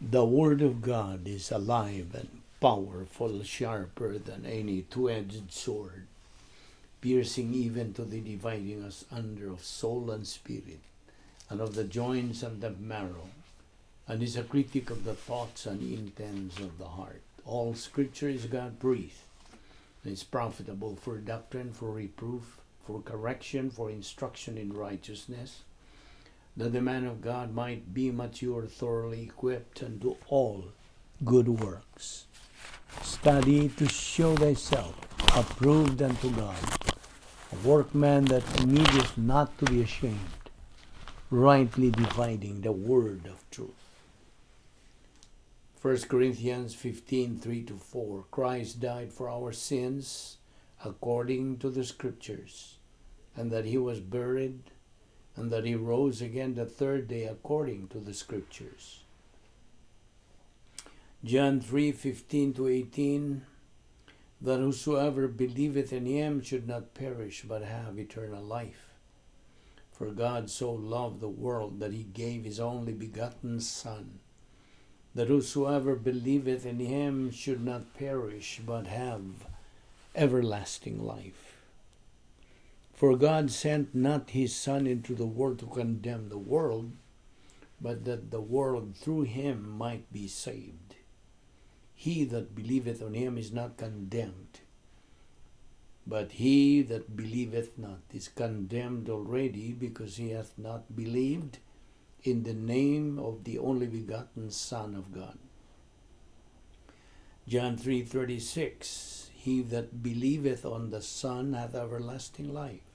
The Word of God is alive and powerful, sharper than any two-edged sword, piercing even to the dividing asunder of soul and spirit, and of the joints and the marrow, and is a critic of the thoughts and intents of the heart. All Scripture is God-breathed, and is profitable for doctrine, for reproof, for correction, for instruction in righteousness, that the man of God might be mature, thoroughly equipped unto all good works. Study to show thyself approved unto God, a workman that needeth not to be ashamed, rightly dividing the word of truth. 1 Corinthians 15:3-4. Christ died for our sins according to the Scriptures, and that he was buried, and that he rose again the third day according to the Scriptures. John 3:15-18, that whosoever believeth in him should not perish, but have eternal life. For God so loved the world that he gave his only begotten Son, that whosoever believeth in him should not perish, but have everlasting life. For God sent not his Son into the world to condemn the world, but that the world through him might be saved. He that believeth on him is not condemned, but he that believeth not is condemned already, because he hath not believed in the name of the only begotten Son of God. John 3:36, he that believeth on the Son hath everlasting life,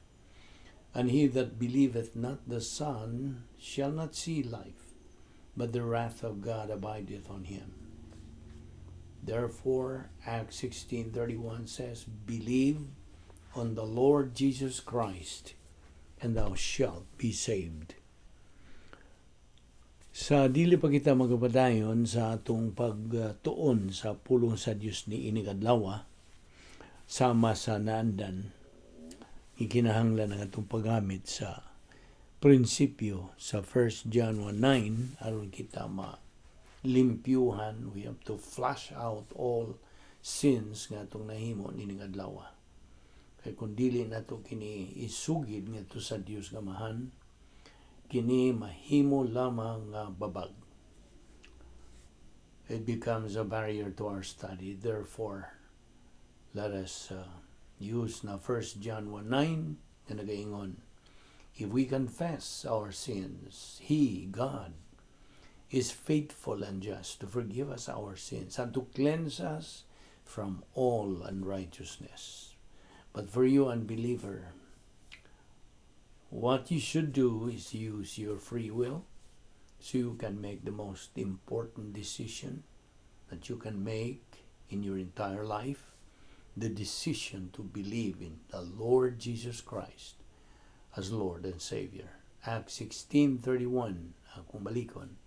and he that believeth not the Son shall not see life, but the wrath of God abideth on him. Therefore, Acts 16:31 says, believe on the Lord Jesus Christ, and thou shalt be saved. Sa dili pa kita magpadayon sa atong pagtuon sa pulong sa Dios ni ining adlaw, sama sa naandan, ikinahanglan ang atong paggamit sa prinsipyo sa 1 John 1:9 aron kita malimpyuhan. We have to flush out all sins nga atong nahimo nining adlaw. Kay kung dili nato kini isugid ngadto sa Dios nga Amahan, kini mahimo lamang nga babag. It becomes a barrier to our study. Therefore, let us use na 1 John 1:9 nga nagaingon, if we confess our sins, He, God, is faithful and just to forgive us our sins and to cleanse us from all unrighteousness. But for you, unbeliever, what you should do is use your free will so you can make the most important decision that you can make in your entire life, the decision to believe in the Lord Jesus Christ as Lord and Savior. Acts 16:31, akong balikon.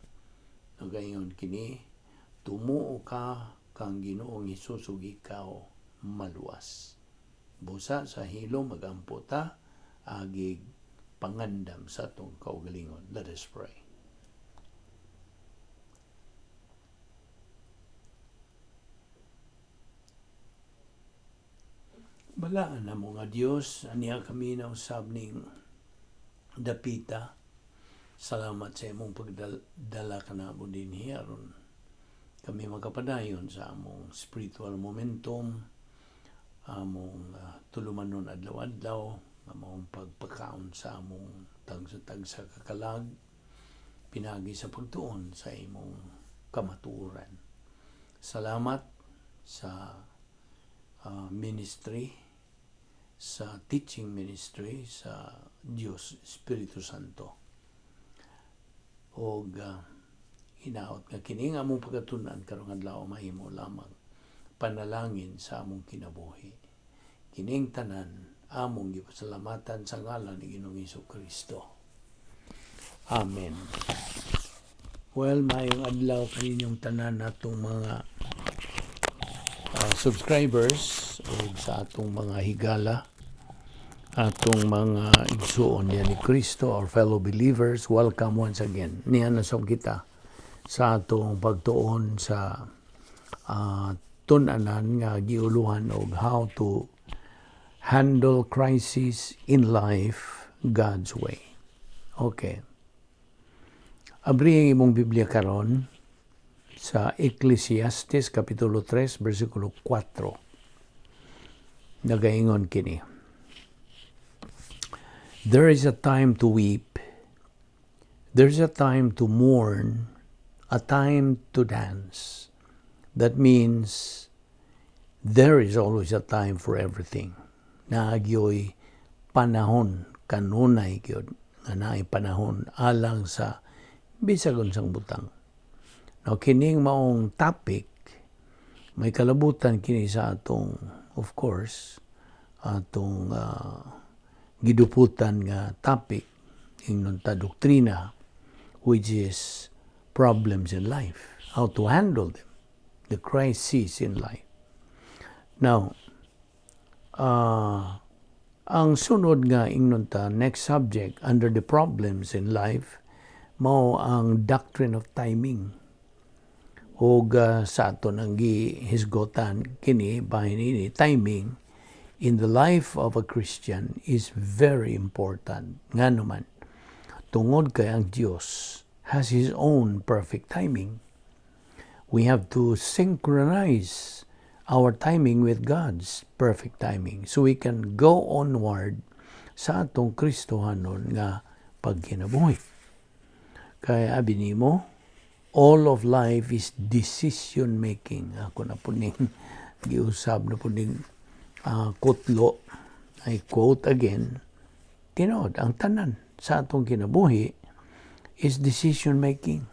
Nagaingon kini, tumuo ka kang Ginoong Hesus ug ikaw maluwas. Busa sa hilom magampo ta agig pangandam sa atong kaugalingon. Let us pray. Balaan na mo nga Dios, aniya kami na usab ning dapita. Salamat sa imong pagdala kanamo dinhi aron kami makapadayon sa among spiritual momentum, among tulumanon adlaw-adlaw, among pagpakaon sa among tagsa-tagsa kakalag, pinagi sa pagtuon sa imong kamatuoran. Salamat sa ministry, sa teaching ministry sa Dios Espiritu Santo. Og hinaot nga kini nga among pagkatun-an karong adlaw mahimo lamang panalangin sa among kinabuhi. Kining tanan among gipasalamatan sa ngalan ni Ginoong Hesus Kristo. Amen. Well, maayong adlaw kaninyong tanan natong mga subscribers ug sa atong mga higala, atong mga igsuon niya ni Kristo, our fellow believers, welcome once again. Niya na kita Sa atong pagtuon sa tun-anan nga giuluhan og how to handle crisis in life God's way. Okay. Abri ang imong Biblia karon sa Ecclesiastes Kapitulo 3 versikulo 4. Nagaingon kini: "There is a time to weep. There is a time to mourn, a time to dance." That means there is always a time for everything. Naa gyoy panahon, kanunay gyud nga naay panahon alang sa bisag unsang butang. Now, kining maong topic, may kalabutan kini sa atong, of course, atong giduputan nga topic, ingnon ta doktrina, which is problems in life, how to handle them, the crises in life. Now, ang sunod nga ingnon ta next subject under the problems in life mao ang doctrine of timing. Ug sa ato nang gihisgotan kini, bahin ini, timing in the life of a Christian is very important. Ngano man? Tungod kay ang Dios has His own perfect timing. We have to synchronize our timing with God's perfect timing so we can go onward sa atong Kristohanon nga pagkinabuhi. Kaya abi nimo, all of life is decision making. Ako na po ning giusab na po ning kutlo. I quote again, tinuod, ang tanan sa atong kinabuhi is decision making.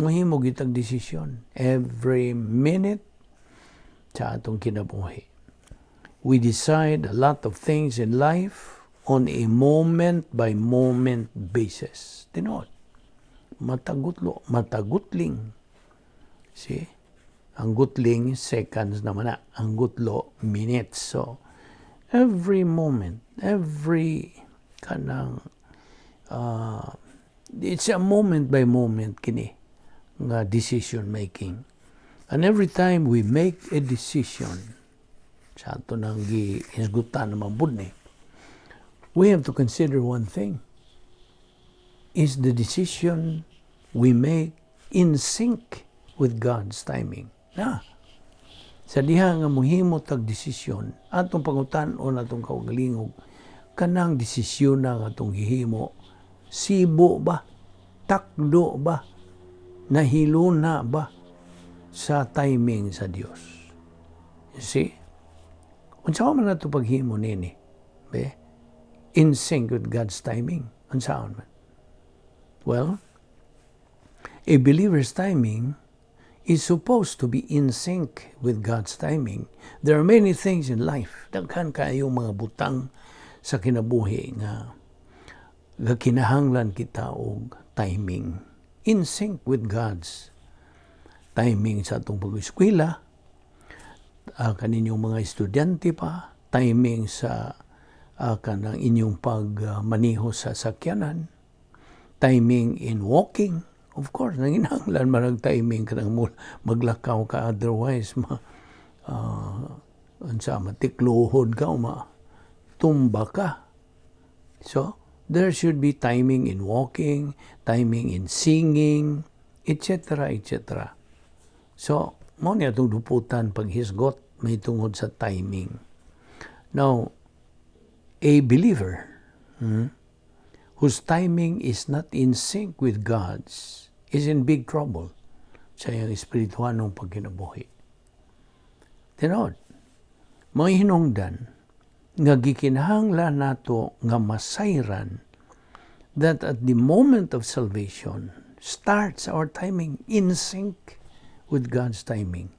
Muhimo gyud tag desisyon every minute sa atong kinabuhi. We decide a lot of things in life on a moment by moment basis. Tinuod. Matagutlo, matagutling. See? Ang gutling, seconds naman na. Ang gutlo, minutes. So, every moment, every kanang it's a moment by moment kini nga decision making. And every time we make a decision, sa ato nang gihisgutan naman pud ni, we have to consider one thing. Is the decision we make in sync with God's timing? Na. Sa diha nga muhimo tag desisyon, atong pangutan-on atong kaugalingog, kanang desisyon na nga atong gihimo, sibo ba? Takdo ba? Nahiluna ba sa timing sa Dios? You see? Unsa man nato paghimo nini? Be? In sync with God's timing. Unsaon man? Well, a believer's timing is supposed to be in sync with God's timing. There are many things in life. Daghan kaayo mga butang sa kinabuhi nga kinahanglan kita og timing. In sync with God's timing sa atong pag-eskwela, kaninyong mga estudyante pa, timing sa kanang inyong pagmaniho sa sakyanan, timing in walking. Of course, nanginahanglan man ang timing kanang maglakaw ka, otherwise ma unsa, matikluhod ka o ma tumba ka. So, there should be timing in walking, timing in singing, etc., etc. So, mao ni atong duputan paghisgot may tungod sa timing. Now, a believer whose timing is not in sync with God's is in big trouble sa iyang espirituhanong pagkinabuhi. Tinuod, mga hinungdan nga gikinahanglan nato nga masayran that at the moment of salvation starts our timing in sync with God's timing.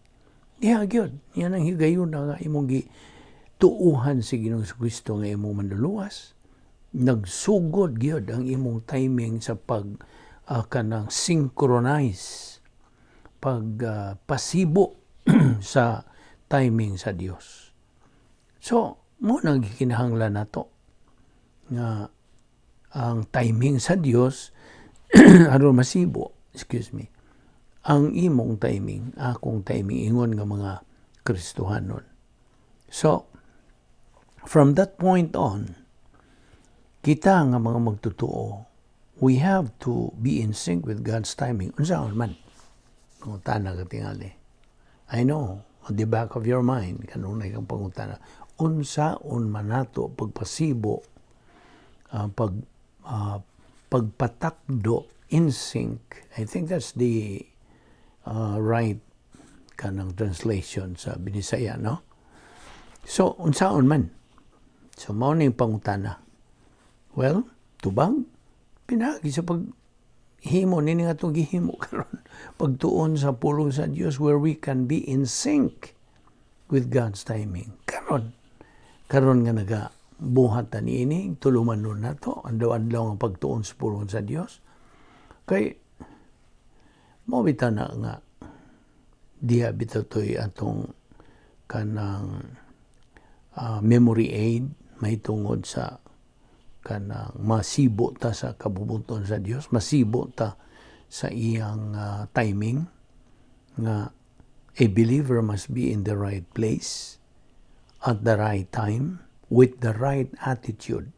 Diha gyud, yan ang higayon nga imong gi tuuhan si Ginoong Kristo nga imong manluluwas. Nagsugod gyud ang imong timing sa pag kanang synchronize, pag pasibo sa timing sa Dios. So, mao nang gikinahanglan nato nga ang timing sa Dios aron masibo, excuse me, Ang imong timing, akong timing, ingon nga mga Kristohanon. So, from that point on, kita nga mga magtotoo, we have to be in sync with God's timing. Unsaon man? Pangutana ka tingali. I know, on the back of your mind, kanunay kang pangutana, unsaon man nato pagpasibo, pagpatakdo in sync? I think that's the right kanang translation sa Binisaya, no? So, unsaon man? So, mao ning pangutana. Well, tubag, pinaagi sa pag himo nini nga atong gihimo karon, pagtuon sa pulong sa Dios, where we can be in sync with God's timing karon. Karon nga naga buhat ta niini, tulumanon nato adlaw-adlaw ang pagtuon sa pulong sa Dios, kay mao bitaw na nga diha bitaw to'y atong kanang memory aid mahitungod sa kanang masibo ta sa kabubuton sa Dios, masibo ta sa iyang timing, nga a believer must be in the right place at the right time with the right attitude.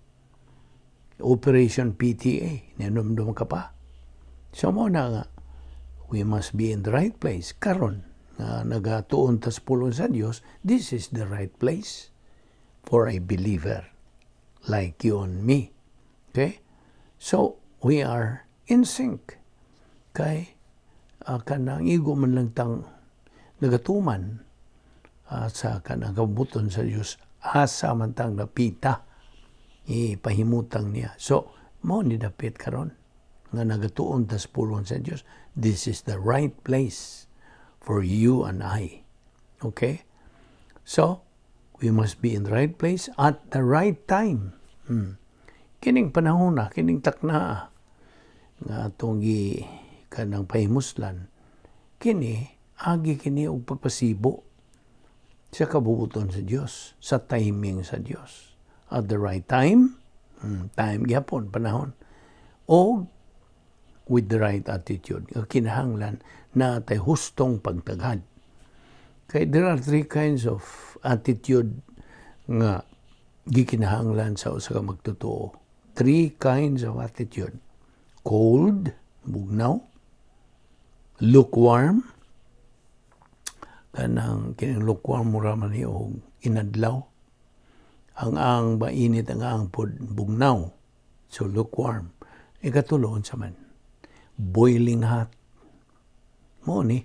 Operation PTA, ninumdum ka pa? So mao na nga, we must be in the right place. Karon, nga nagatuon ta sa pulong sa Dios, this is the right place for a believer like you and me. Okay? So, we are in sync. Kay, kanang igo man lang tang nagatuman sa kanang kabubuton sa Dios, asa man tang napita ipahimutang niya. So, mao ni dapit karon nga nagatuon ta sa pulong sa Dios. This is the right place for you and I. Okay? So, we must be in the right place at the right time. Kining panahon na, kining takna nga atong gi kanang pahimuslan, kini agi kini og pagpasibo sa kabubuton sa Dios, sa timing sa Dios. At the right time, time gyapon, panahon, o with the right attitude. Nga kinahanglan na tay hustong pagtagad. Kay there are three kinds of attitude nga gikinahanglan sa usa ka magtotoo. Three kinds of attitude. Cold, bugnaw, lukewarm, kanang kining lukewarm mura man ni og inadlaw. Ang mainit, ang pod bugnaw. So lukewarm. Ikatulo, unsa man? Boiling hot. Mao ni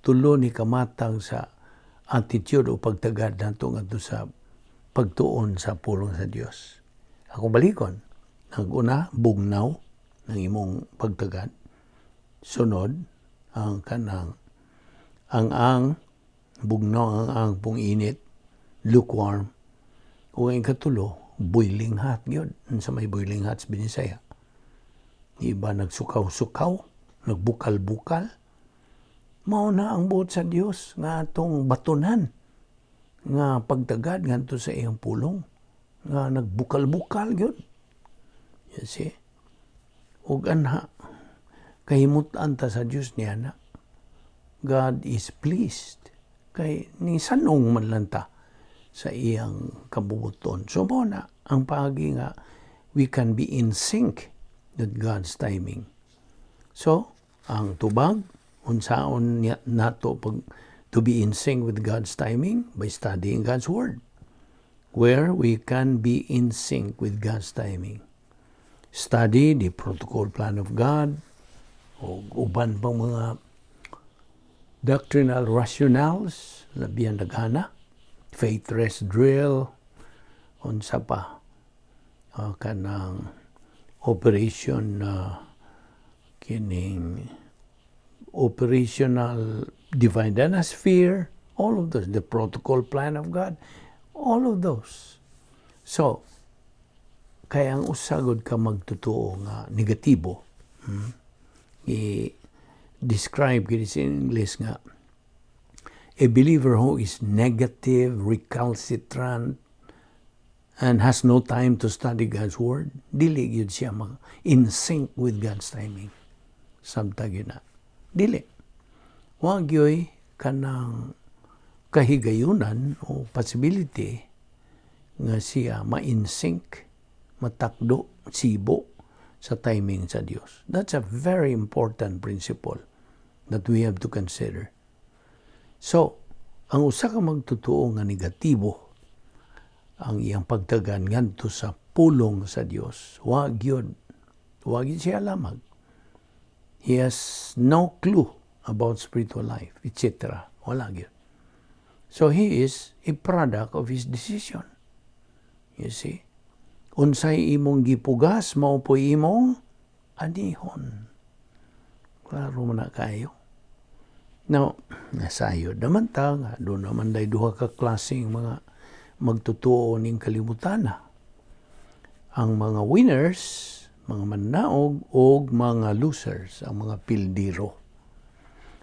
tulo ni kamatang sa attitude o pagtagad nato ngadto sa pagtuon sa pulong sa Dios. Ako balikon. Ang una, bugnaw ng imong pagtagad. Sunod, ang kanang ang bugnaw ang pong init, lukewarm. O ang ikatulo, boiling hot gyud. Sa may boiling hot sa Binisaya? Iba nagsukaw-sukaw, nagbukal-bukal. Mao na ang buot sa Dios nga atong batunan nga pagtagad ngadto sa iyang pulong nga nagbukal-bukal gyud. You see? Ug anha kahimut-an ta sa Dios niya na God is pleased kay ni sanong man lang ta sa iyang kabubuton. So mao na ang paagi nga we can be in sync with God's timing. So, ang tubag, unsaon niya nato pag to be in sync with God's timing? By studying God's Word, where we can be in sync with God's timing. Study the protocol plan of God o uban pang mga doctrinal rationales, labihan daghana, faith rest drill, unsa pa, kanang operation kining operational divine sphere, all of those, the protocol plan of God, all of those. So, kaya ang usa gud ka magtotoo nga negatibo, i-describe kini sa English nga a believer who is negative, recalcitrant, and has no time to study God's Word, dili gyud siya in sync with God's timing. Samtang yun na. Dili. Wa gyoy kanang kahigayunan o possibility nga siya ma-in sync, matakdo, sibo sa timing sa Dios. That's a very important principle that we have to consider. So, ang usa ka magtotoo nga negatibo ang iyang pagtagan ngadto sa pulong sa Dios, wa gyud. Wa gyud siya lamag. He has no clue about spiritual life, etc. Wala gyud. So he is a product of his decision. You see? Unsay imong gipugas, mao po'y imong anihon. Klaro man na kayo. Now, nasayod naman ta nga duna naman day duha ka klaseng mga magtotoo ning kalibutan. Ang mga winners, mga mannaog, og mga losers, ang mga pildiro.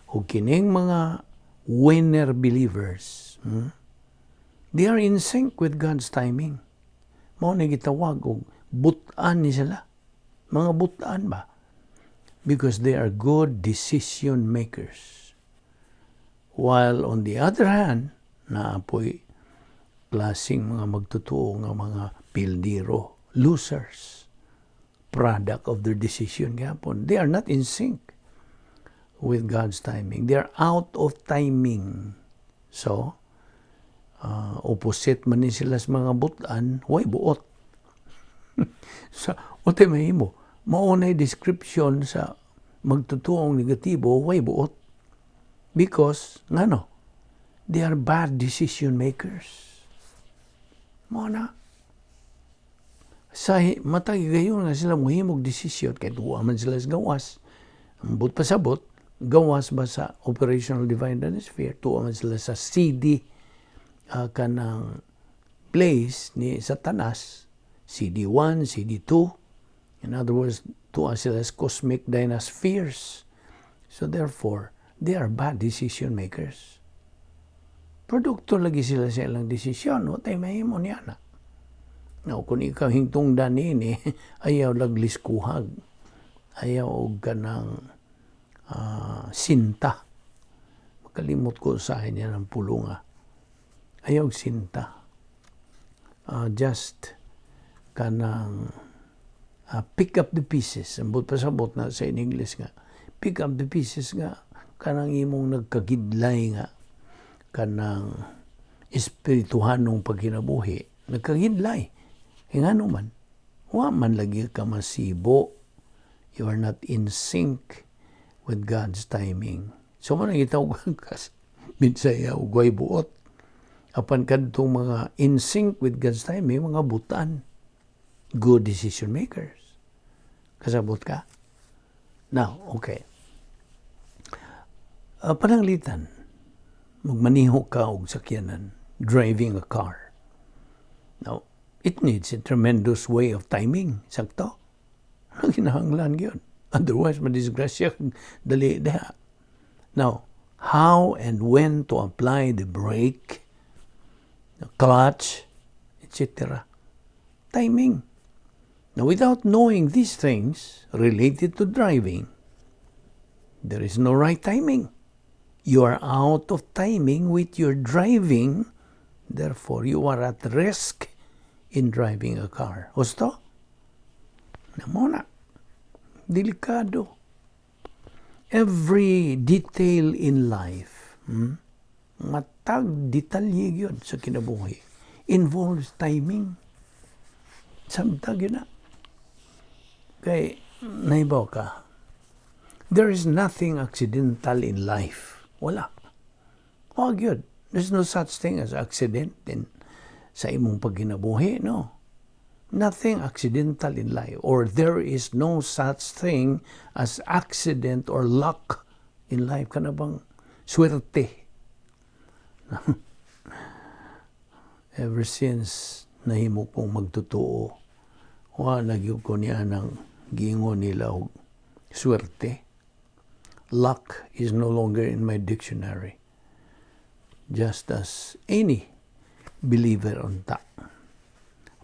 O kining mga winner believers, they are in sync with God's timing. Mao na gitawag og butan ni sila. Mga butan ba? Because they are good decision makers. While on the other hand, naa poy klaseng mga magtotoo nga mga pildiro, losers, product of their decision gapon. They are not in sync with God's timing. They are out of timing. So, opposite man ni sila sa mga butan, way buot. Sa unsay mahimo, mao na description sa magtotoong negatibo, way buot. Because, ngano, they are bad decision makers. Mao na. Sa matag gayon nga sila mohimog desisyon, kay tuwa man sila sa gawas. Ambot pasabot, gawas ba sa operational divine sphere, tuwa man sila sa CD kanang place ni Satanas, CD1, CD2. In other words, tuwa sila sa cosmic dynaspheres. So therefore, they are bad decision makers. Produkto lagi sila sa ilang desisyon. Unsay mahimo niya na. Now, kung ikaw hingtungdan niini, ayaw lag liskuhag. Ayaw og kanang sinta. Makalimot ko sa niya ng pulunga. Ayaw og sinta. Just kanang pick up the pieces. Ambot pasabot na sa in English nga. Pick up the pieces nga kanang imong nagkagidlay nga kanang espirituhanong pagkinabuhi, nagkagidlay. E ngano man, wa man lagi ka masibo. You are not in sync with God's timing. So mao nang gitawag kas Binsaya og way buot. Apan kadtong mga in sync with God's timing, mga butan. Good decision makers. Kasabot ka? Now, okay. Pananglitan, magmaniho ka og sakyanan, driving a car. Now, it needs a tremendous way of timing. Sakto? Kinahanglan yun. Otherwise, madisgrasya kag dali diha. Now, how and when to apply the brake, the clutch, etc. Timing. Now, without knowing these things related to driving, there is no right timing. You are out of timing with your driving, therefore, you are at risk in driving a car. Husto? Mao na. Delikado. Every detail in life, matag detalye yun sa kinabuhi, involves timing. Samtag yun na. Kay, naibaw ka, there is nothing accidental in life. Wala. Wag yun. There's no such thing as accident in sa imong pagkinabuhi, no. Nothing accidental in life, or there is no such thing as accident or luck in life. Kana bang swerte? Ever since nahimo kong magtotoo, wa na gyud ko niya ng giingon nila og swerte. Luck is no longer in my dictionary. Just as any believer unta.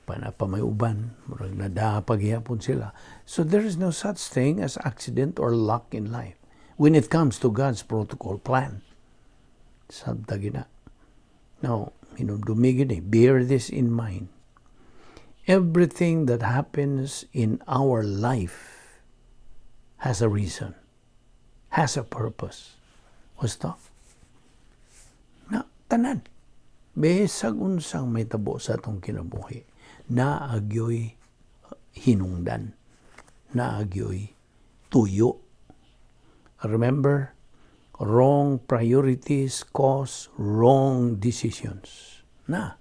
Pana pa may uban, murag nadaa paghihapon sila. So there is no such thing as accident or luck in life. when it comes to God's protocol plan. Sabta gina. Now, hinumdumi gini, bear this in mind. Everything that happens in our life has a reason, has a purpose. Husto? Na, tanan. Bisag unsang mahitabo sa atong kinabuhi, naa gyoy hinungdan, naa gyoy tuyo. Remember, wrong priorities cause wrong decisions. Na,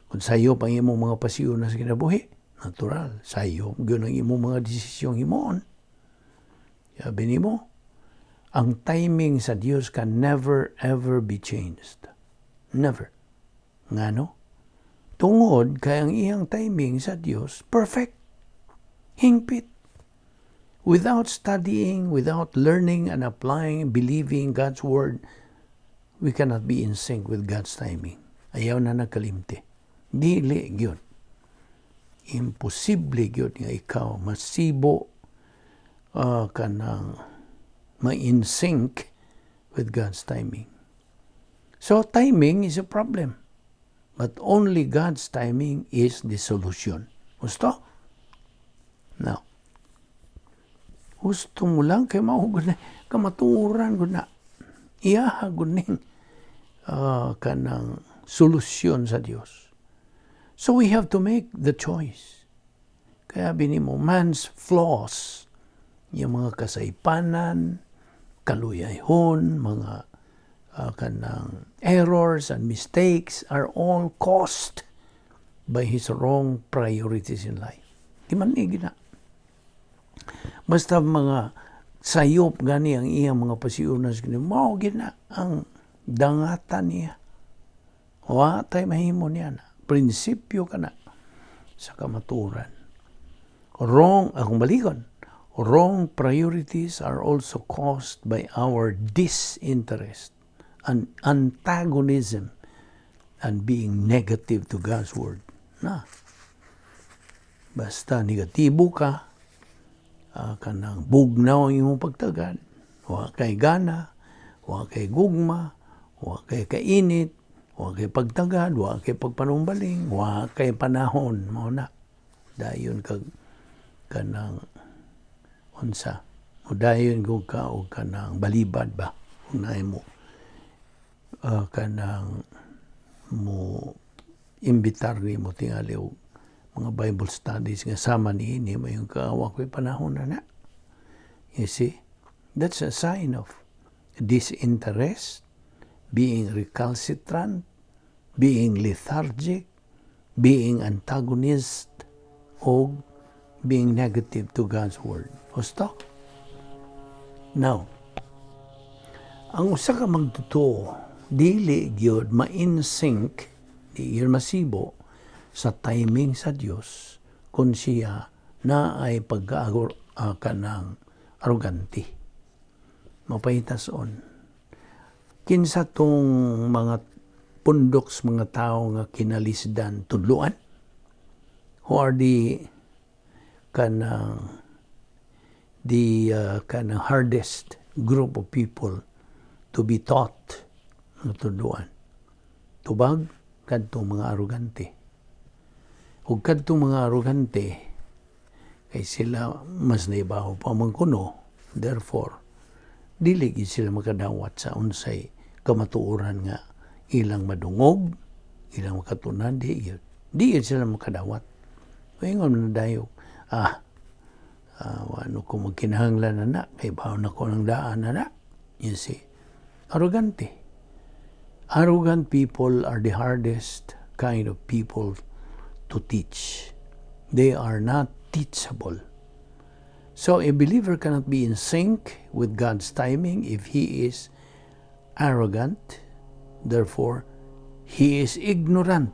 kung sayop ang imong mga pasiuna sa kinabuhi, natural, sayop gyud ang imong mga desisyong himuon. Sabi nimo, ang timing sa Dios can never ever be changed. Never. Ngano? Tungod kay ang iyang timing sa Dios perfect. Hingpit. Without studying, without learning and applying, believing God's word, we cannot be in sync with God's timing. Ayaw na nagkalimti. Dili gyud. Imposible gyud nga ikaw masibo, kanang ma-in sync with God's timing. So timing is a problem. But only God's timing is the solution. Husto? Now, husto mo lang kay mao gud na kamatuoran gud na. Iyaha gud ning kanang solusyon sa Dios. So we have to make the choice. Kaya binimo, man's flaws, yung mga kasaypanan, kaluyayhon, mga kanang errors and mistakes are all caused by his wrong priorities in life. Di man ni gina. Basta mga sayop gani ang iyang mga pasiunas gani, mao gina ang dangatan niya. Wa tay mahimo niya na. Prinsipyo ka na sa kamaturan. Wrong, akong balikon, wrong priorities are also caused by our disinterest and antagonism and being negative to God's word. Na. Basta negatibo ka, kanang bugnaw ang imong pagtagad, wa kay gana, wa kay gugma, wa kay kainit, wa kay pagtagad, wa kay pagpanumbaling, wa kay panahon, mao na. Dayon kag kanang unsa, mudayon ko ka og kanang balibad ba kung naay mo kanang mo imbitar nimo tingali og mga Bible studies nga sama niini, mayong kaawa ko'y panahon na na. You see, that's a sign of disinterest, being recalcitrant, being lethargic, being antagonist, o being negative to God's word. Husto? Now, ang usa ka magtotoo, dili gyud ma-in sync, di gyud masibo sa timing sa Dios kung siya na ay pagkaagor kanang arogante. Mapahitason. Kinsa tong mga pundok sa mga tao nga kinalisdan tudloan? Who are the kanang the kanang hardest group of people to be taught nga tudloan? Tubag kadtong mga arogante. Ug kadtong mga arogante kay sila mas naibaho pa man kuno, therefore dili gid sila makadawat sa unsay kamatuoran nga ilang madungog, ilang makatunan, di gyud. Di gyud sila makadawat. Ingon na dayo, ano ko magkinahanglan na na, kay bawo na ko ng daan na na. You see, arrogante. Arrogant people are the hardest kind of people to teach. They are not teachable. So a believer cannot be in sync with God's timing if he is arrogant. Therefore, he is ignorant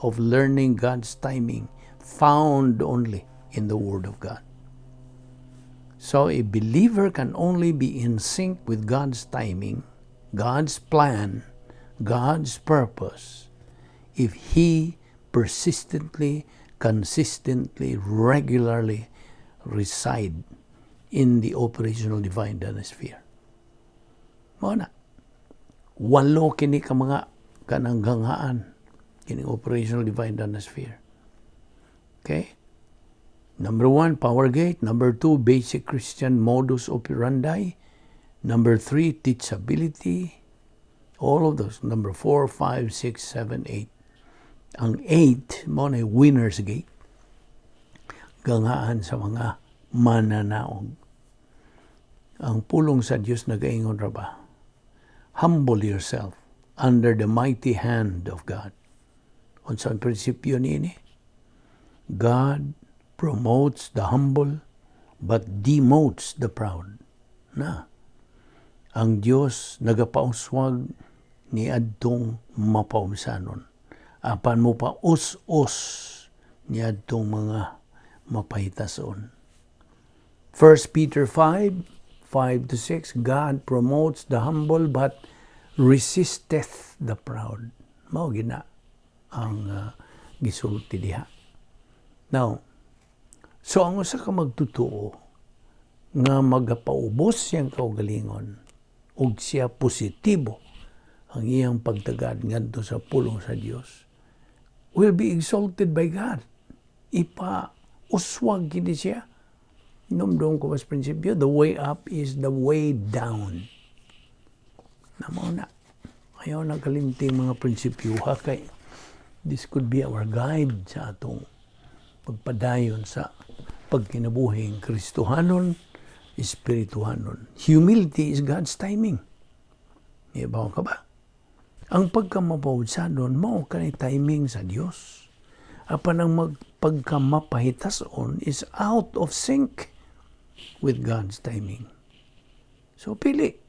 of learning God's timing found only in the Word of God. So a believer can only be in sync with God's timing, God's plan, God's purpose, if he persistently, consistently, regularly reside in the operational divine sphere. Mao na. Walo kini ka mga kanang ganghaan kining operational divine sphere. Okay? Number one, power gate. Number two, basic Christian modus operandi. Number three, teachability. All of those. Number four, five, six, seven, eight. Ang eight, mao na winner's gate. Ganghaan sa mga mananaog. Ang pulong sa Dios nagaingon ra ba? "Humble yourself under the mighty hand of God." Unsa ang prinsipyo niini? God promotes the humble but demotes the proud. Na. Ang Dios nagapauswag ni adtong mapaubsanon. Apan mo pa us-us ni adtong mga mapahitason. 1 Peter 5, 5 to 6, "God promotes the humble but resisteth the proud." Mao gina ang gisulti diha. Now, so ang usa ka magtotoo nga magapaubos siyang kaugalingon ug siya positibo ang iyang pagtagad ngadto sa pulong sa Dios will be exalted by God. Ipa uswag kini siya. Hinumdom ko mas prinsipyo, the way up is the way down. Na mao na. Ayaw na kalimti mga prinsipyo ha, kay this could be our guide sa atong pagpadayon sa pagkinabuhing Kristohanon, espirituhanon. Humility is God's timing. Ibaw ka ba? Ang pagkamapawudsanon, mao kani timing sa Dios. Apan ang pagkamapahitason is out of sync with God's timing. So pili.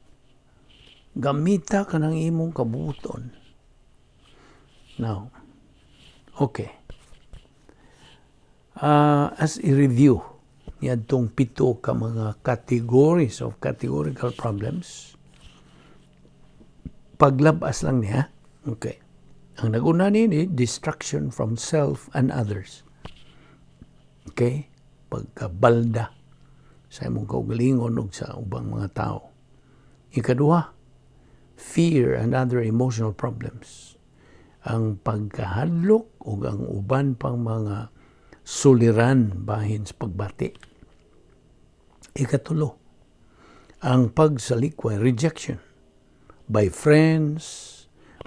Gamita ka ng imong kabuton. Now, okay. As a review, niadtong pito ka mga categories of categorical problems. Paglabas lang niya. Okay. Ang naguna nini, destruction from self and others. Okay? Pagkabalda sa imong kaugalingon ug sa ubang mga tao. Ikaduha, fear and other emotional problems. Ang pagkahadlok ug ang uban pang mga suliran bahin sa pagbati. Ikatulo, ang pagsalikway, rejection by friends,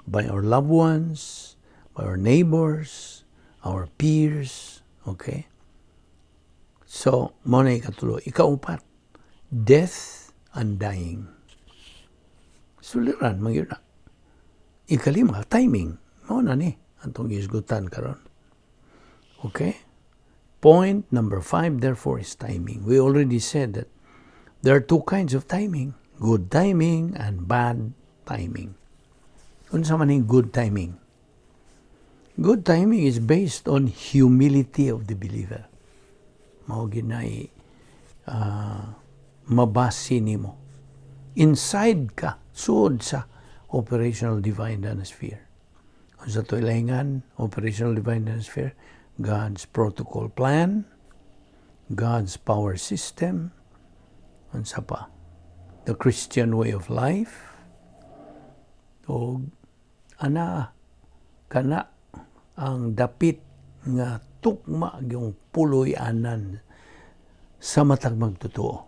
by our loved ones, by our neighbors, our peers, okay? So, mao na ikatulo. Ikaupat, death and dying. Suliran, man na. Ikalima, timing. Mao na ni atong gisgutan karon. Okay? Point number five, therefore, is timing. We already said that there are two kinds of timing: good timing and bad timing. Unsa man ning good timing? Good timing is based on humility of the believer. Mao ginay mabasi nimo. Inside ka, suod sa operational divine sphere. Unsa to ilahingan, operational divine sphere? God's protocol plan, God's power system, unsa pa? The Christian way of life, o ana kana ang dapit nga tukma yung puloy-anan sa matag magtotoo.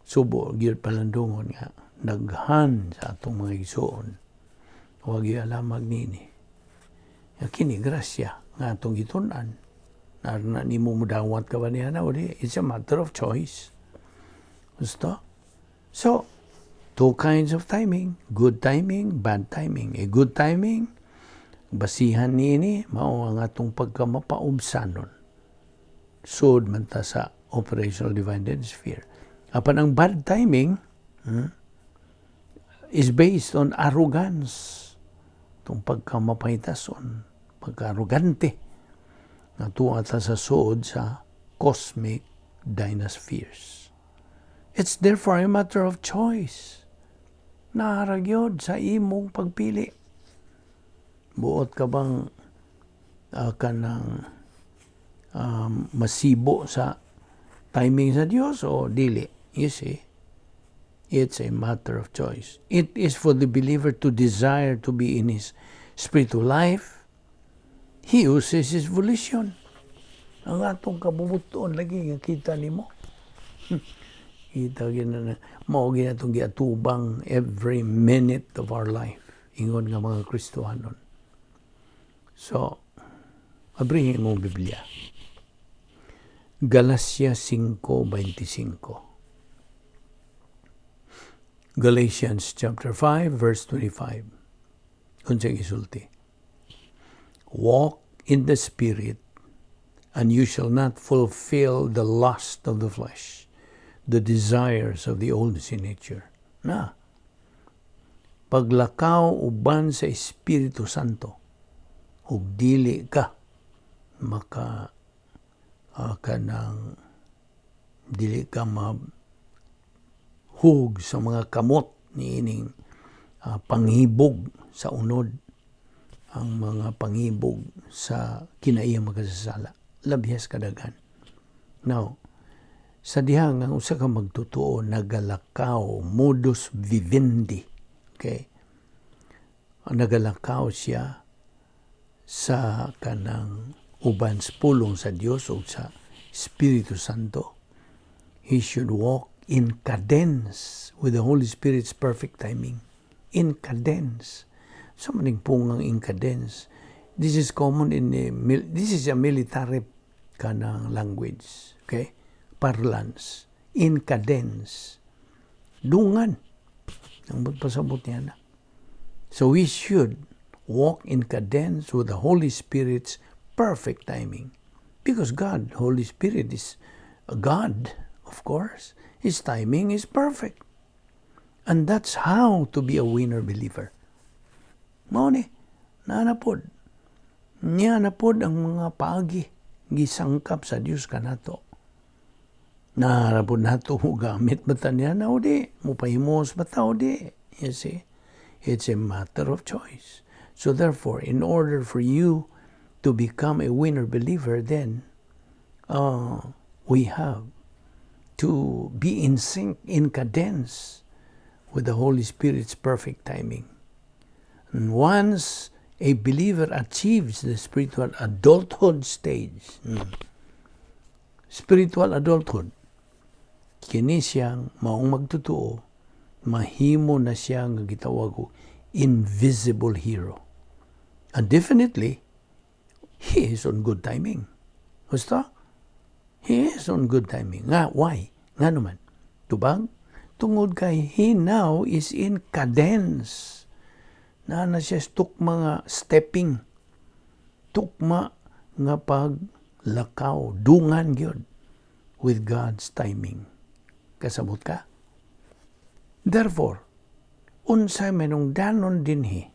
Subo gyud palandungon nga daghan sa atong mga igsuon. Wa gyud alamag nini. Ya kini grasya nga atong gitun-an. Na na nimo mudawat ka ba niya na uli? It's a matter of choice. Gusto? So, two kinds of timing. Good timing, bad timing. A good timing, basihan niini, mao ang atong pagkamapaubsanon. Sud man ta sa operational divine sphere. Apan ang bad timing is based on arrogance. Itong pagkamapahitason, pagka-arrogante, nga tuwa ta sa suod sa cosmic dynaspheres. It's therefore a matter of choice. Naa ra gyud sa imong pagpili. Buot ka bang kanang masibo sa timing sa Dios o dili? You see? It's a matter of choice. It is for the believer to desire to be in his spiritual life. He uses his volition. Ang atong kabubut-on lagi nga kita nimo. Kita gina na mao gyud atong giatubang every minute of our life ingon nga mga Kristohanon. So, abrihin mo Biblia. Galacia 5:25. Galatians chapter 5 verse 25. Unsay gisulti? "Walk in the Spirit, and you shall not fulfill the lust of the flesh, the desires of the old sin nature." Na, paglakaw uban sa Espiritu Santo, ug dili ka maka kanang dili ka mahug sa mga kamot niining panghibog sa unod, ang mga panghibog sa kinaiyang makasasala, labyas kadaghan. Now, sa diha nga usa ka magtotoo nagalakaw, modus vivendi, okay, nagalakaw siya sa kanang uban sa pulong sa Dios o sa Espiritu Santo, he should walk in cadence with the Holy Spirit's perfect timing. In cadence. Sa maning pungang in cadence, this is common in the, this is a military kanang language, okay, parlance. In cadence, dungan ang pasabot niya na. So we should walk in cadence with the Holy Spirit's perfect timing, because God, Holy Spirit, is a God. Of course His timing is perfect, and that's how to be a winner believer. Mao ni naa na pod niya na pod ang mga paagi gisangkap sa Dios kanato. Naa ra pod nato mo gamit ba ta niya na o di, mupahimos ba ta o di. You see, it's a matter of choice. So therefore, in order for you to become a winner believer, then we have to be in sync, in cadence with the Holy Spirit's perfect timing. And once a believer achieves the spiritual adulthood stage, spiritual adulthood, kini siyang maong magtotoo, mahimo na siya nga gitawag og invisible hero. And definitely, he is on good timing. Gusto? He is on good timing. Nga, why? Nga naman. Tubag? Tungod kay he now is in cadence. Naa na siya tukma nga stepping. Tukma nga paglakaw. Dungan gyud with God's timing. Kasabot ka? Therefore, unsay manungdanon dinhi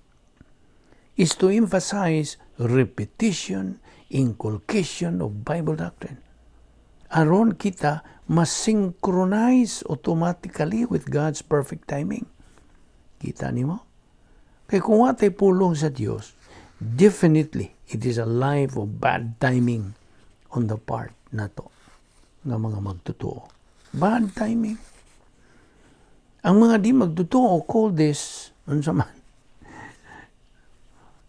is to emphasize repetition, inculcation of Bible doctrine. Aron kita ma-synchronize automatically with God's perfect timing. Kita nimo? Kay kung watay pulong sa Dios, definitely it is a life of bad timing on the part nato nga mga magtotoo. Bad timing. Ang mga di magtotoo call this, unsa man,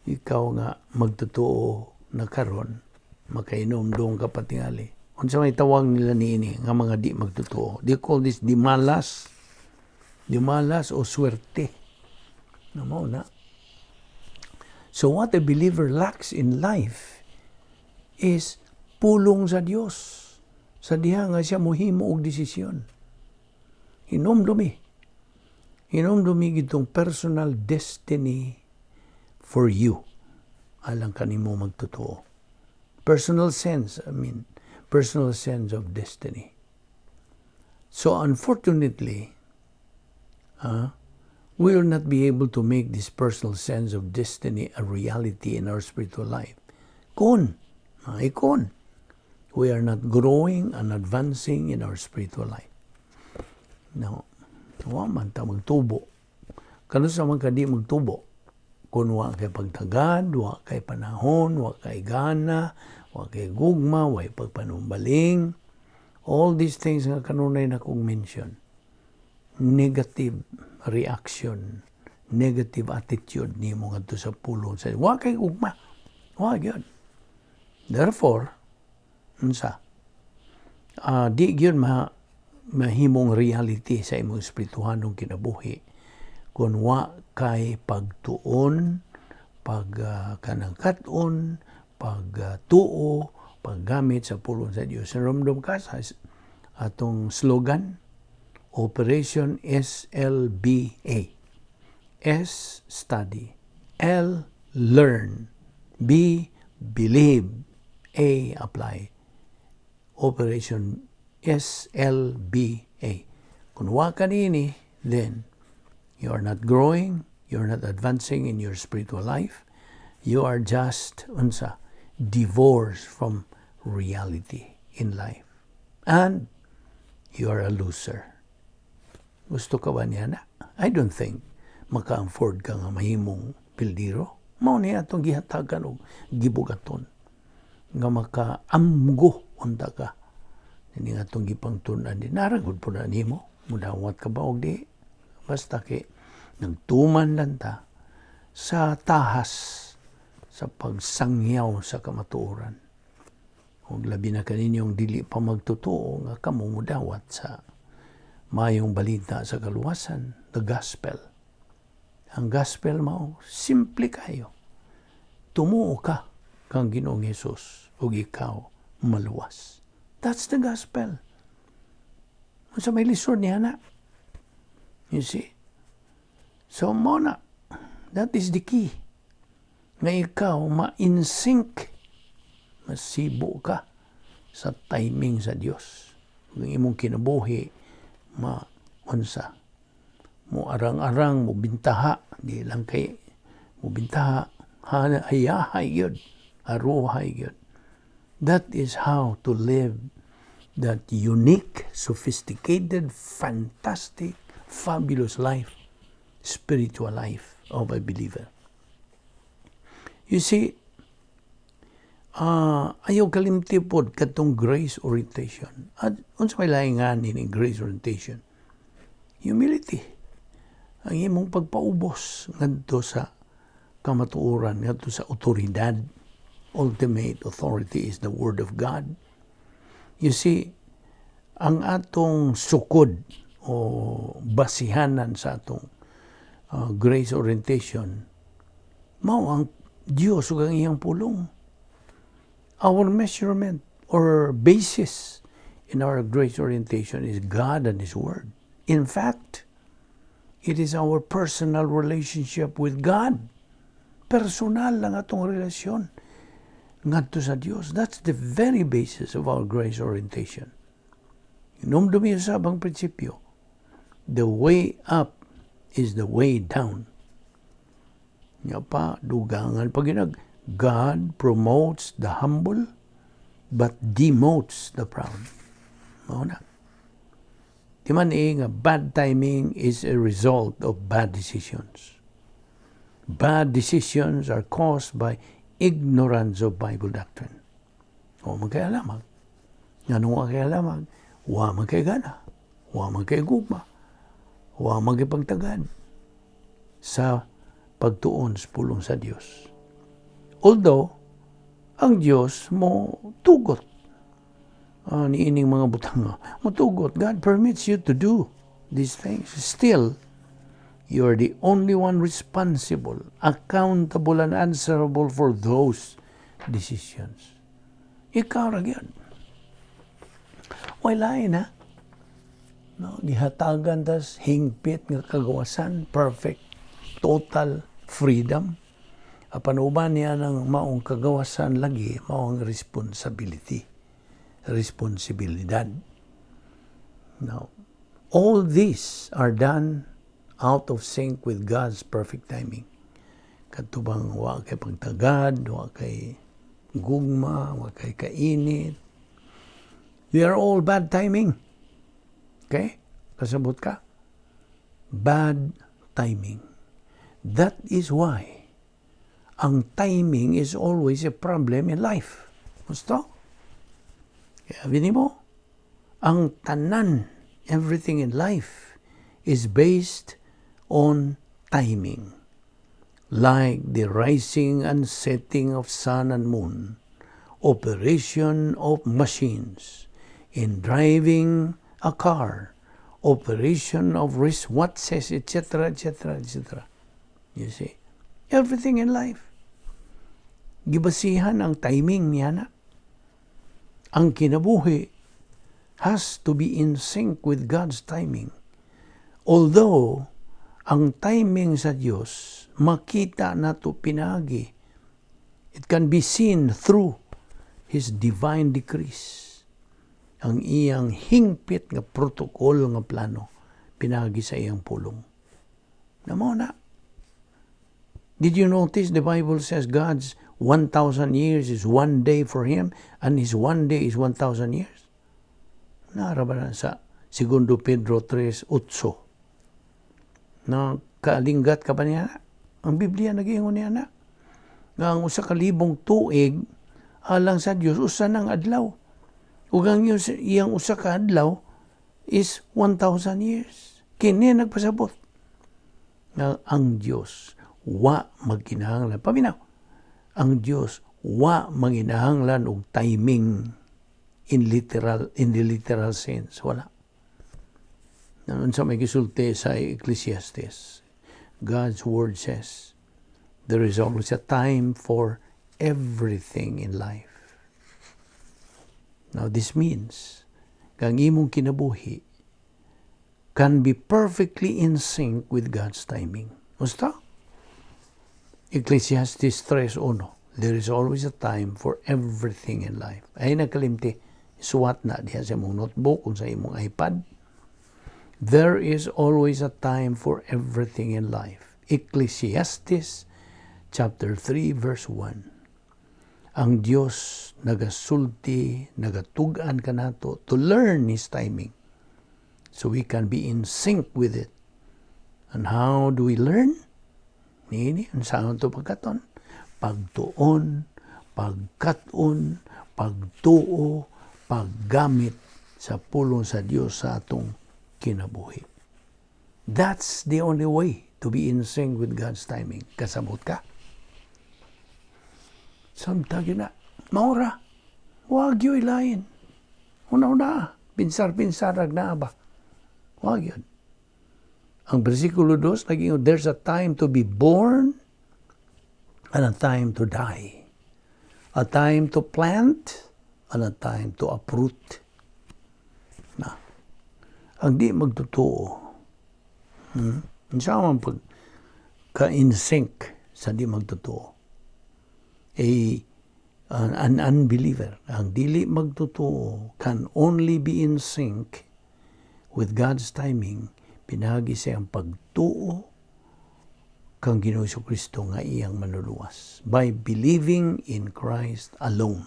ikaw nga magtotoo na karon, makainomdong ka patingali. Unsa may tawag nila niini nga mga di magtotoo? They call this di malas. Di malas o swerte. Na mao na. So what a believer lacks in life is pulong sa Dios. Sa diha nga siya mohimo og desisyon. Hinomdumi. Hinomdumi gitong personal destiny for you. Alang kanimo magtotoo. Personal sense, I mean, personal sense of destiny. So unfortunately, we will not be able to make this personal sense of destiny a reality in our spiritual life. Kung, ay kung, we are not growing and advancing in our spiritual life. Now, wa man ta magtubo. Kanus-a man ka di magtubo? Kung wa kay pagtagad, wa kay panahon, wa kay gana, wa kay gugma, wa kay pagpanumbaling, all these things nga kanunay na kong mention. Negative reaction, negative attitude nimo ngadto sa pulong sa wa kay ugma. Wa gyud. Therefore, unsa? Di gyud ma mahimong reality sa imong espirituhanong kinabuhi kung wa kay pagtuon, pag kanang kat-on, pagtuo, paggamit sa pulong sa Dios. Narumdum ka sa atong slogan, Operation SLBA. S, study. L, learn. B, believe. A, apply. Operation SLBA. Kung wa ka nini, then you are not growing, you are not advancing in your spiritual life. You are just, unsa, divorced from reality in life. And you are a loser. Gusto ka ba niya na? I don't think maka-afford ka nga mahimong pildiro. Mao ni atong gihatagan og gibugaton nga makaamgo unta ka. Ini nga atong gipangtun-an din. Naragod po na nimo. Mudawat ka ba og di? Basta kay nagtuman lang ta sa tahas sa pagsangyaw sa kamatuoran. Ug labi na kaninyong dili pa magtotoo nga kamo mudawat sa mayong balita sa kaluwasan, the gospel. Ang gospel mao simple kayo. Tumuo ka kang Ginoong Hesus ug ikaw maluwas. That's the gospel. Unsa may lisod niya na? You see? So mo na, that is the key. Nga ikaw ma-in sync, masibo ka sa timing sa Dios. Kung imong kinabuhi, ma-unsa, mo arang-arang, mo bintaha, di lang kay mo bintaha, hayahay yun, aruhay yun. That is how to live that unique, sophisticated, fantastic, fabulous life, spiritual life of a believer. You see, ayaw kalimti pod katong grace orientation. At unsa may laing nga ni grace orientation? Humility. Ang imong pagpaubos ngadto sa kamatuoran, ngadto sa otoridad. Ultimate authority is the Word of God. You see, ang atong sukod o basihanan sa atong grace orientation, mao ang Dios ug ang iyang pulong. Our measurement or basis in our grace orientation is God and His Word. In fact, it is our personal relationship with God. Personal lang atong relasyon ngadto sa Dios. That's the very basis of our grace orientation. Hinumdumi sa abang prinsipyo, the way up is the way down. Nga pa, dugangan pa ginag, God promotes the humble, but demotes the proud. Mao na. Di man eh, nga bad timing is a result of bad decisions. Bad decisions are caused by ignorance of Bible doctrine. O man kay alamag. Ngano wa kay alamag? Wa man kay gana. Wa man kay gugma. Wa man kay pagtagad sa pagtuon sa pulong sa Dios. Although, ang Dios mo tugot niining mga butang mo tugot. God permits you to do these things. Still, you are the only one responsible, accountable, and answerable for those decisions. Ikaw ra gyud. Way lain ha. No, gihatagan tas hingpit nga kagawasan, perfect, total freedom. Apan uban niya ng maong kagawasan lagi, maong responsibility. Responsibilidad. Now, all these are done out of sync with God's perfect timing. Katubang wa kay pagtagad, wa kay gugma, wa kay kainit. They are all bad timing. Okay? Kasabot ka? Bad timing. That is why ang timing is always a problem in life. Gusto? Kaya bini mo, ang tanan, everything in life is based on timing. Like the rising and setting of sun and moon, operation of machines, in driving a car, operation of wristwatches, etc., etc., etc. You see, everything in life. Gibasihan ang timing niya na. Ang kinabuhi has to be in sync with God's timing. Although, ang timing sa Dios makita nato pinagi. It can be seen through His divine decrees. Ang iyang hingpit nga protocol nga plano pinagi sa iyang pulong. Namo na. Did you notice the Bible says God's 1,000 years is one day for Him and His one day is 1,000 years? Naa ra ba na sa Segundo Pedro 3:8? Na kaalinggat ka ba niya? Ang Biblia nag-ingon niya na. Nga ang 1,000 tuig alang sa Dios usa nang adlaw. Ug ang iyang usa ka adlaw is 1,000 years. Kini nagpasabot nga ang Dios wa magkinahanglan. Paminaw, ang Dios wa manginahanglan og timing in the literal sense. Wala. Unsa may gisulti sa Ecclesiastes? God's word says there is always a time for everything in life. Now this means kang imong kinabuhi can be perfectly in sync with God's timing. Gusto? Ecclesiastes 3:1. There is always a time for everything in life. Ay nagkalimti, suwat na diha sa imong notebook kung sa imong iPad. There is always a time for everything in life. Ecclesiastes chapter 3 verse 1. Ang Dios nagasulti, nagatug-an kanato to learn His timing so we can be in sync with it. And how do we learn? Niini, unsaon to pagkaton? Pagtuon, pagkat-on, pagtuo, paggamit sa pulong sa Dios sa atong kinabuhi. That's the only way to be in sync with God's timing. Kasabot ka? Samtang yun na, maura, wag yun ilain. Una-una, pinsar-pinsar na ba? Wag yun. Ang versikulo 2, naging, there's a time to be born and a time to die. A time to plant and a time to uproot. Na. Ang di magtotoo, Unsa man pag ka-in sync sa di magtotoo? An unbeliever, ang dili magtotoo, can only be in sync with God's timing pinagi sa iyang pagtuo kang Ginoo Kristo nga iyang manluluwas, by believing in Christ alone.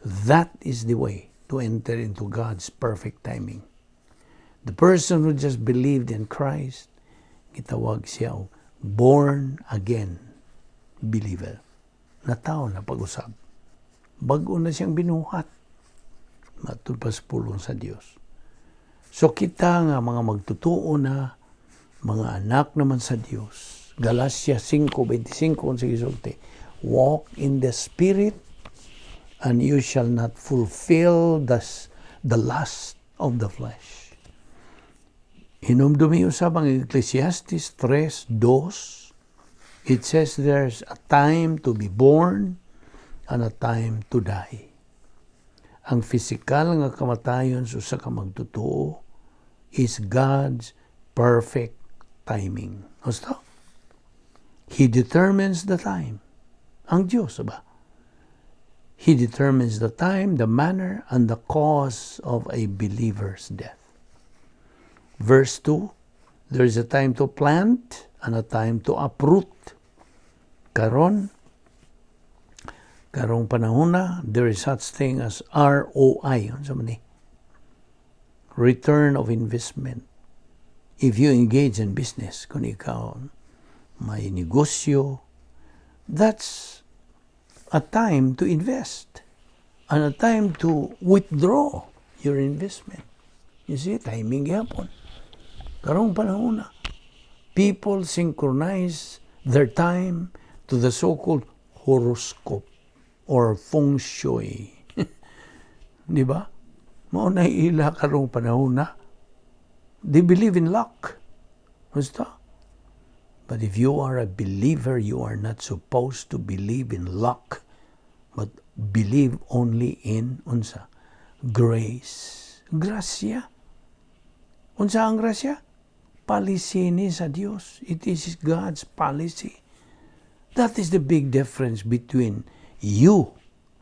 That is the way to enter into God's perfect timing. The person who just believed in Christ, gitawag siya og born again believer. Natawo na pag-usab. Bag-o na siyang binuhat. Matud pa sa pulong sa Dios. So kita nga mga magtotoo na, mga anak naman sa Dios. Galatia 5:25 kung sige sulti. "Walk in the Spirit and you shall not fulfill the lust of the flesh." Hinumdumi usab ang Ecclesiastes 3:2. It says there's a time to be born and a time to die. Ang physical nga kamatayon sa usa ka magtotoo is God's perfect timing. Gusto? He determines the time. Ang Diyos, ba? He determines the time, the manner, and the cause of a believer's death. Verse 2, there is a time to plant and a time to uproot. Karon, karong panahon na, there is such thing as ROI. Ano man ni? Return of investment. If you engage in business, kung ikaw may negosyo, that's a time to invest and a time to withdraw your investment. You see, timing gyapon. Karong panahon na, people synchronize their time to the so-called horoscope or feng shui. Di ba? Mao na ila karong panahon na. They believe in luck. Basta. But if you are a believer, you are not supposed to believe in luck, but believe only in unsa? Grace. Grasya. Unsa ang grasya? Policy ni sa Dios. It is God's policy. That is the big difference between you,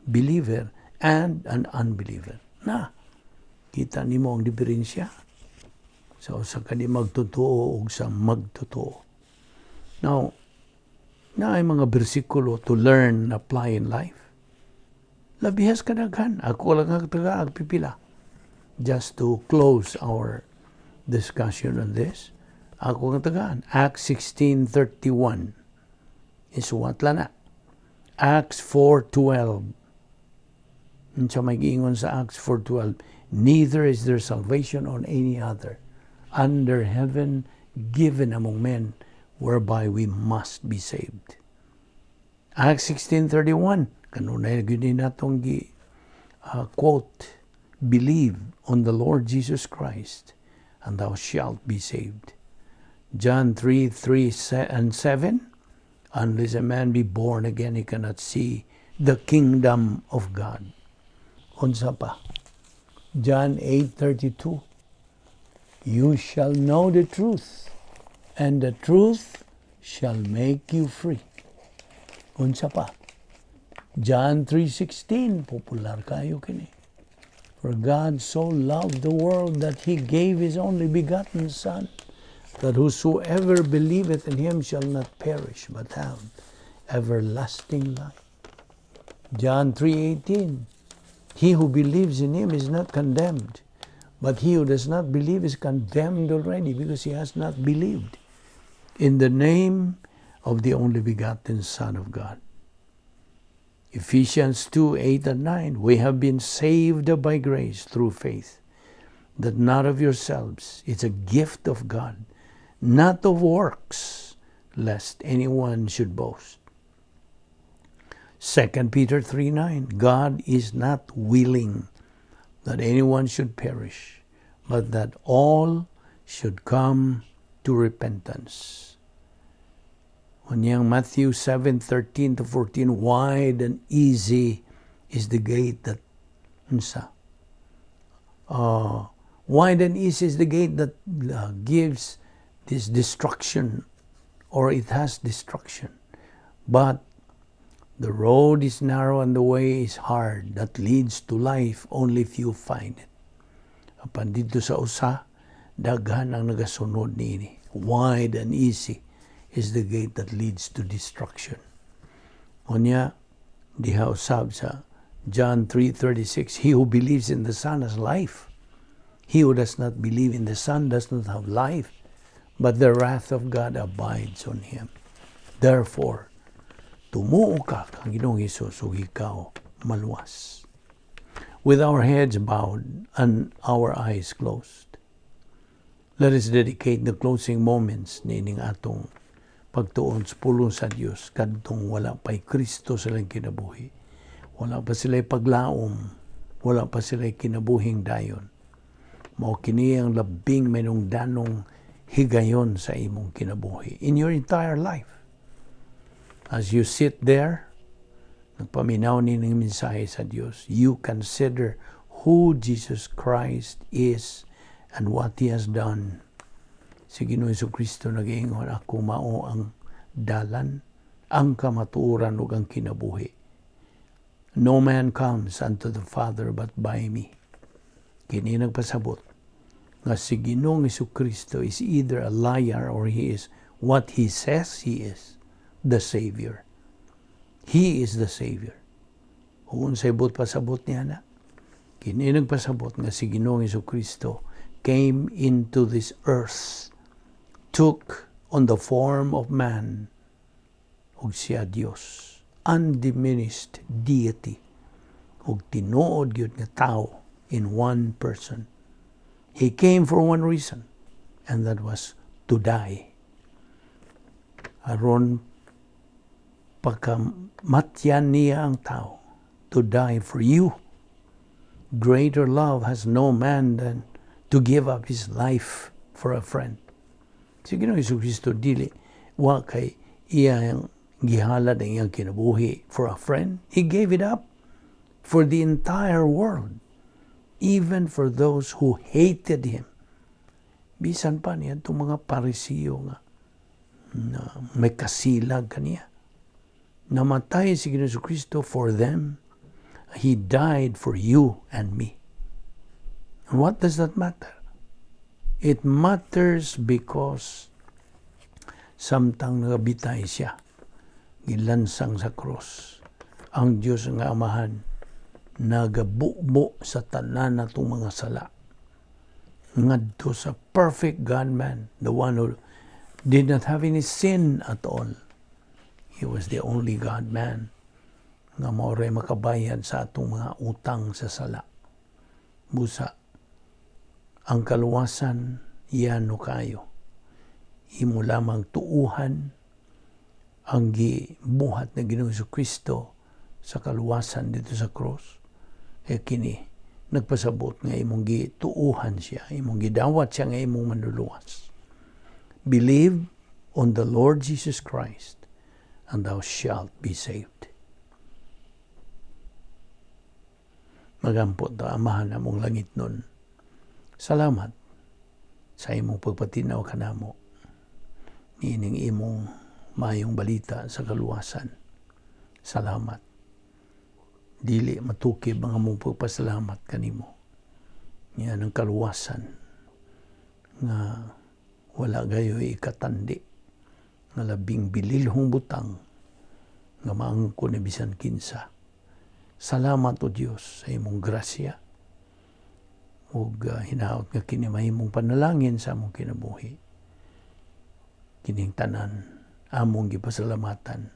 believer, and an unbeliever. Na, kita nimo ang diferensya sa usa ka di magtotoo ug sa magtotoo. Now, naay mga bersikulo to learn and apply in life. Labihas kadaghan. Ako lang ang taga pipila. Just to close our discussion on this. Ako ang tagaan. Acts 16:31. Isuwat lang na. Acts 4:12. Unsa may giingon sa Acts 4:12? "Neither is there salvation on any other under heaven given among men whereby we must be saved." Acts 16:31, kanunay gyud ni natong gi quote, "Believe on the Lord Jesus Christ and thou shalt be saved." John 3:3 and 7, "Unless a man be born again, he cannot see the kingdom of God." Unsa pa? John 8:32, "You shall know the truth, and the truth shall make you free." Unsa pa? John 3:16, popular kayo kini. "For God so loved the world that he gave his only begotten Son, that whosoever believeth in him shall not perish but have everlasting life." John 3:18, "He who believes in him is not condemned, but he who does not believe is condemned already because he has not believed in the name of the only begotten Son of God." Ephesians 2:8 and 9, "We have been saved by grace through faith, that not of yourselves, it's a gift of God, not of works, lest anyone should boast." 2 Peter 3:9, "God is not willing that anyone should perish, but that all should come to repentance." Unyang Matthew 7:13 to 14, "Wide and easy is the gate that," unsa? "Wide and easy is the gate that gives this destruction, or it has destruction. But the road is narrow and the way is hard that leads to life, only few find it." Apan didto sa usa, daghan ang nagasunod niini. "Wide and easy is the gate that leads to destruction." Unya, diha usab sa John 3:36, "He who believes in the Son has life. He who does not believe in the Son does not have life, but the wrath of God abides on him." Therefore, tumuo ka kang Ginoong Hesus ug ikaw maluwas. With our heads bowed and our eyes closed, let us dedicate the closing moments niining atong pagtuon sa pulong sa Dios kadtong wala pa'y Kristo sa ilang kinabuhi. Wala pa sila'y paglaom, wala pa sila'y kinabuhing dayon. Mao kini ang labing mahinungdanong higayon sa imong kinabuhi in your entire life. As you sit there, nagpaminaw ni ng mensahe sa Dios, you consider who Jesus Christ is and what He has done. Si Ginoong Kristo nag-ingon, "Ako mao ang dalan, ang kamatuoran ug ang kinabuhi. No man comes unto the Father but by me." Kini nagpasabot nga si Ginoong Kristo is either a liar or he is what he says he is, the Savior. He is the Savior. Kung unsay buot pasabot niya na, kini nagpasabot nga si Ginoong Kristo came into this earth, took on the form of man, ug siya Dios, undiminished deity, ug tinuod gyud nga tao in one person. He came for one reason, and that was to die. Aron pagkamatyan niya ang tao, to die for you. Greater love has no man than to give up his life for a friend. Si Ginoong Kristo dili wa kay iyang gihalad ang iyang kinabuhi for a friend. He gave it up for the entire world, even for those who hated him. Bisan pa niya itong mga Parisiyo nga na may kasilag kaniya. Namatay si Ginoong Kristo for them. He died for you and me. And what does that matter? It matters because samtang nagabitay siya, gilansang sa cross, ang Diyos nga Amahan nagabubo sa tanan natong mga sala ngadto sa perfect God-man, the one who did not have any sin at all. He was the only God-man nga mao ray makabayad sa atong mga utang sa sala. Busa, ang kaluwasan yano kayo. Imo lamang tuuhan ang gibuhat ng Ginoong Kristo sa kaluwasan dito sa cross. Kaya kini, nagpasabot nga imong gituuhan siya, imong gidawat siya nga imong manluluwas. Believe on the Lord Jesus Christ and thou shalt be saved. Magampo ta, Amahan among langit nun. Salamat sa imong pagpatinaw kanamo niining imong mayong balita sa kaluwasan. Salamat. Dili matukib ang among pagpasalamat kanimo. Yan ang kaluwasan nga wala gayoy ikatandi nga labing bililhong butang nga maangkon ni bisan kinsa. Salamat, O Dios, sa imong grasya ug hinaot nga kini mahimong panalangin sa among kinabuhi. Kining tanan among gipasalamatan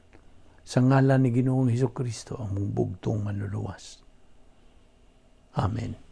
sa ngalan ni Ginoong Hesus Kristo, among bugtong manluluwas. Amen.